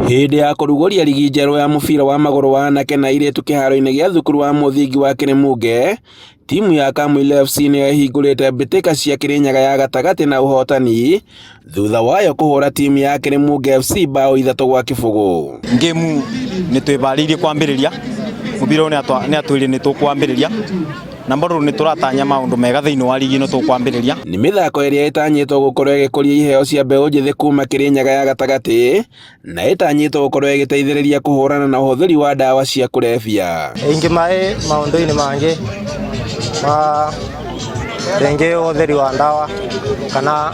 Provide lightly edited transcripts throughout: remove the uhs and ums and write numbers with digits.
Hĩndĩ ya kũrugũria rigi njerũ ya mũbira wa magũrũ wa anake na airĩtu kĩharo-inĩ gĩa thukuru wa mũthingi wa Kĩrĩmunge, timu ya Kamũira FC nĩyo ĩhingũrĩte mbĩtĩka cia Kĩrĩnyaga ya gatagatĩ na ũhotani thutha wayo kũhũra timu ya Kĩrĩmunge FC mbaũ 3-0. Ngĩmu nĩ twĩbarĩirie kwambĩrĩria mũbira ũyũ nĩ atwĩrire nĩ tũkwambĩrĩria na bado nĩ tũratanya maũndũ mega thĩinĩ wa rigi ĩno tũkwambĩrĩria. Nĩ mĩthako ĩrĩa ĩtanyĩtwo gũkorwo ĩgĩkũria iheo cia mbeũ njĩthĩ kuma Kĩrĩnyaga ya gatagatĩ na ĩtanyĩtwo gũkorwo ĩgĩteithĩrĩria kũhũrana na ũhũthĩri wa ndawa cia kũrebia. Ingĩ maĩ maũndũ-inĩ mangĩ ma rĩngĩ ũhũthĩri wa ndawa kana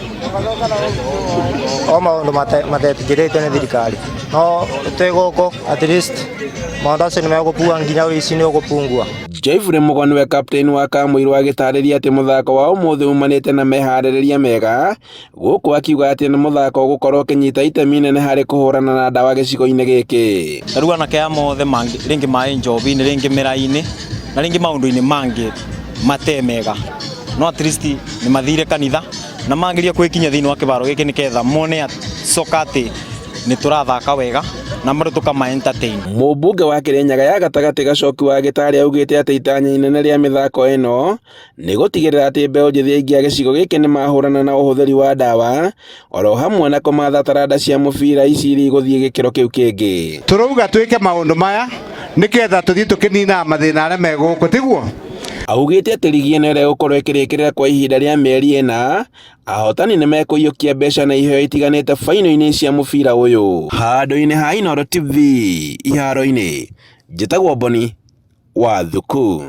o maũndũ matetĩkĩrĩtio nĩ thirikari no twĩ gũkũ at least maũndũ acio nĩ megũpungua nginya ũici nĩ ũgũpungua. Jeffrey Mũgo nĩwe kapteni wa Kamũirũ agĩtarĩria atĩ mũthako wa ũmũthĩ umanĩte na meharĩrĩria mega, gũkũ akiuga atĩ nĩ mũthako ũgũkorwo ũkĩnyita itemi inene harĩ kũhũrana na ndawa gĩcigo-inĩ gĩkĩ. Ta rĩu anake aya mothe rĩngĩ maĩ njobi-inĩ, rĩngĩ mĩra-inĩ na rĩngĩ maũndũ-inĩ mangĩ mate mega, no at least nĩ mathire kanitha na mageria gwĩkinyia thĩinĩ wa kĩbaro gĩkĩ nĩgetha mone soka atĩ nĩ tũrathaka wega na bado tũkama entertain. Mũmbunge wa Kĩrĩnyaga ya gatagatĩ Gacoki wa Gĩtarĩ augĩte atĩ itanya inene rĩa mĩthako ĩno nĩ gũtigĩrĩra atĩ mbeũ njĩthĩ aingĩ a gĩcigo gĩkĩ nĩ mahũrana na ũhũthĩri wa ndawa oro hamwe na kũmatha taranda cia mũbira ici iria igũthiĩ gĩkĩro kĩu kĩngĩ. Tũrauga twĩke maũndũ maya nĩketha tũthiĩ tũkĩninaga mathĩna arĩa me gũkũ, tiguo? Augĩte atĩ rigi ĩno ĩrĩa ĩgũkorwo ĩkĩrĩkĩrĩra kwa ihinda rĩa mĩeri ĩna, ahotani nĩ mekũiyũkia mbeca na iheo itiganĩte baino-inĩ cia mũbira ũyũ. Handũ-inĩ ha Inooro TV iharo-inĩ, njĩtagwo Boni wa Thuku.